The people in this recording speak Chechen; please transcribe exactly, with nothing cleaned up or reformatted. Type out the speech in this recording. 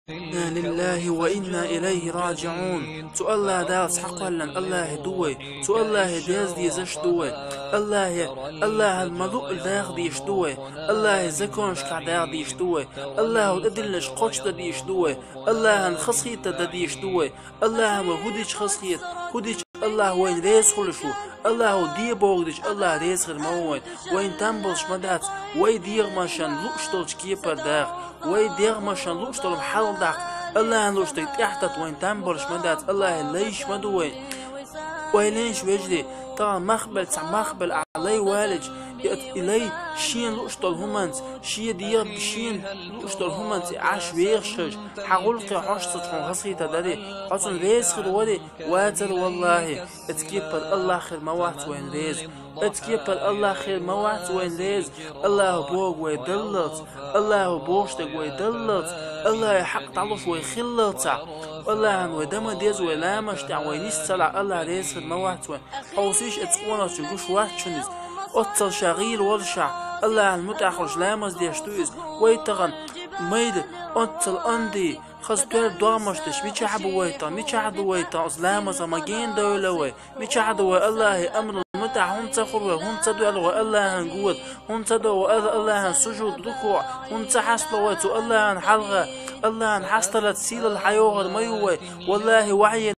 إنا لله وإنا إليه راجعون. Цу Аллахь Дала схьакхоьллина Аллахье ду вай. Цу Аллахье деза дезаш ду вай. Аллахье, Аллахьан ма луъу даха дезаш ду вай. Аллахье законашкахь даха дезаш ду вай. Аллахьо тӀедиллинарш кхочушдан дезаш ду вай. Аллахьан хазахета дан дезаш ду вай. Аллахьан вай хӀу дича хазахета, хӀу дича Аллахь вайна реза хуьлуш ву. Аллахьо де бохург дича Аллахь реза хир ма ву вайна. Вайна там болуш ма дац, вай дегӀамашна лууш долчу кепара даха. Вай дегӀамашна лууш долу хьалха даккха. Аллахьна лууш дерг тӀаьхьататта вайна там болуш ма дац. Аллахье лайш ма ду вайна. Вай лайш, вежарий, тахана мах белла, цхьа мах белла ахь лай валича, и, и лай шена лууш долу хӀуманца, шен дегӀа шена лууш долу хӀуманца и Ӏаш вехаш хилча, хьан гӀуллакхе хьожуш ца хьуна хазахета дарий, хьо цунна реза хир варий, вацара валлахьи, оцу кепара Аллахь хир ма вац вайна реза. Оцу кепара Аллахь хир ма вац вайна реза. Аллахьо бохург вай даллалц, Аллахьо бохуш дерг вай даллалц, Аллахье хьакъ дӀалуш вай хиллалцахь. Аллахьан вай дан ма деза, вай ламазаш тӀехь вай нис ца лахь, Аллахь реза хир ма вац вайна. Хьовсийша, оцу къонахчун гуш вац шуна иза. Оццул ша гӀийла волуш а, Аллахьан муьтӀахь хуьлуш ламаз деш ду иза. Вай тахана майда оццул онда, хаза тоьлла догӀмаш деш, мичахь бу вай тахана, мичахь ду вай тахана, оцу ламазах ма генадевлла вай. Мичахь ду вай Аллахьан амрал муьтӀахь, хӀунда ца хуьлу вай, хӀунда ца доьллу вай Аллахьан года, хӀунда ца до вай Алла-, Аллахьан сужуд, рукуӀ, хӀунда ца хьастало вай цу Аллахьан хьалха, Аллахьан хьасталаца сийлалла хьайогӀур ма ю вай. Валлахьи, вахьйе